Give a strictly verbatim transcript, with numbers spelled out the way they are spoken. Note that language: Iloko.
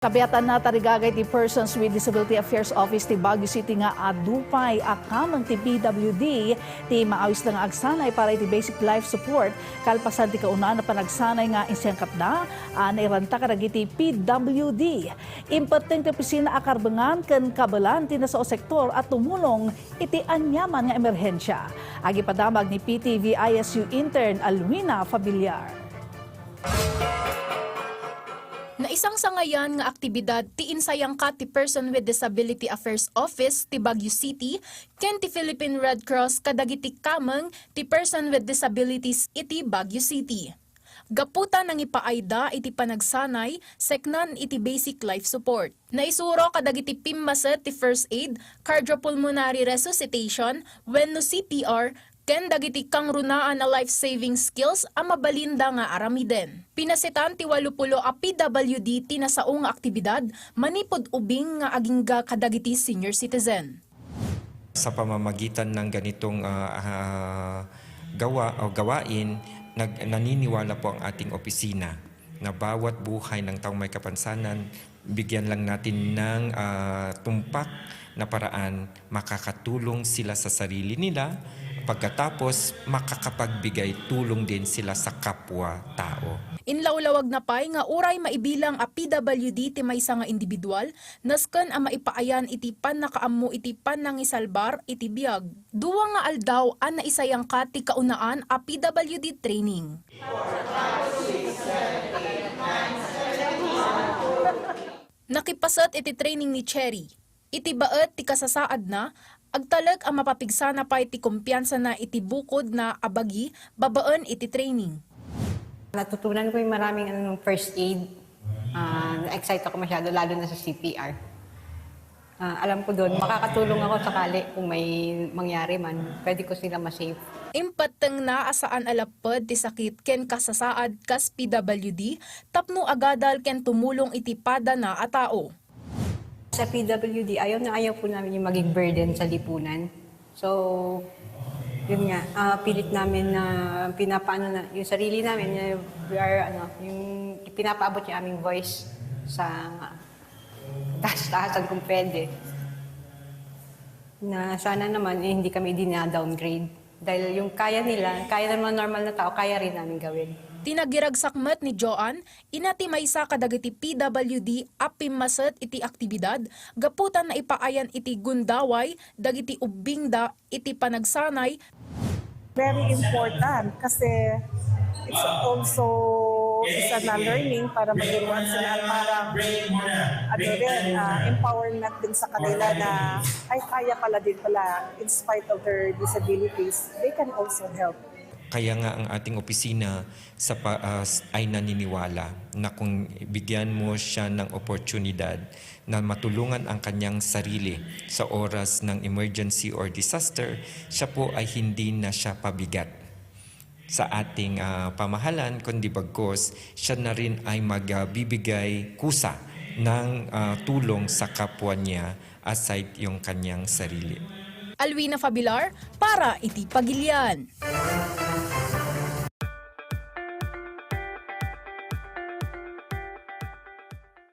Kabiatan na tarigagay ti Persons with Disability Affairs Office ti Baguio City nga adu pay a kameng ti P W D ti maawis na nga agsanay para iti basic life support kalpasan ti kaunaan a panagsanay nga insayangkatda a nairanta kadagiti P W D. Impetteng ti opisina a karbengan ken kabelan ti nasao sektor a tumulong iti aniaman nga emerhensia. Agipadamag ni P T V I S U intern Alwina Fabiliar. Naisangsangayan nga aktibidad ti insayangkat ti Person with Disability Affairs Office ti Baguio City ken ti Philippine Red Cross kadagiti kameng ti person with disabilities iti Baguio City. Gapu ta nangipaayda iti panagsanay, seknan iti basic life support. Naisuro kadagiti pimmaset ti first aid, cardiopulmonary resuscitation, wenno C P R, ken dagiti kangrunaan a life-saving skills a mabalinda nga aramiden. Pinasetan ti walupulo a P W D ti nasao nga aktibidad manipud ubing nga agingga kadagiti senior citizen. Sa pamamagitan ng ganitong, ah, ah, gawa o gawain, nag-, naniniwala po ang ating opisina na bawat buhay ng taong may kapansanan, bigyan lang natin ng, ah, tumpak na paraan, makakatulong sila sa sarili nila, pagkatapos makakapagbigay tulong din sila sa kapwa-tao. Inlawlawag na pay nga uray maibilang a P W D ti maysa nga individual, nasken a maipaayan iti pannakaammo iti pannangisalbar iti biag. Dua nga aldaw a naisayangkat ti kaunaan a P W D training. Nakipaset iti training ni Cherry. Iti baet ti kasasaadna, agtalek a mapapigsana pay ti kumpiansana iti bukodna a bagi babaen iti training. Natutunan ko yung maraming ano, first aid. Ah, na-excite ako masyado, lalo na sa C P R. Ah, alam ko doon, makakatulong ako sakali kung may mangyari man. Pwede ko sila ma-save. Impettengna a saan a lapped ti sakit ken kasasaad kas P W D tapno agadal ken tumulong iti padana a tao. Sa P W D, ayaw na ayaw po namin yung maging burden sa lipunan. So, yun nga, ah, pilit namin na pinapaano na yung sarili namin, na we are, ano, yung pinapaabot yung aming voice sa taas-taasan kung pwede. Na sana naman, eh, hindi kami dina-downgrade. Dahil yung kaya nila, kaya ng mga normal na tao, kaya rin namin gawin. Ti nagiragsakmet ni Joan, ina ti maysa kadagiti P W D a pimmaset iti aktibidad, gapu ta naipaayan iti gundaway dagiti ubbingda iti panagsanay. Very important kasi it's also isa na learning para maging once in a parang ano rin, ah, empowerment din sa kanila na ay kaya pala din pala in spite of their disabilities, they can also help. Kaya nga ang ating opisina sa pa, ah, s- ay naniniwala na kung bigyan mo siya ng oportunidad na matulungan ang kanyang sarili sa oras ng emergency or disaster, siya po ay hindi na siya pabigat sa ating, ah, pamahalan, kundi bagkos siya na rin ay magbibigay kusa ng, ah, tulong sa kapwa niya aside yung kanyang sarili. Alwina Fabilar para iti Pagilian.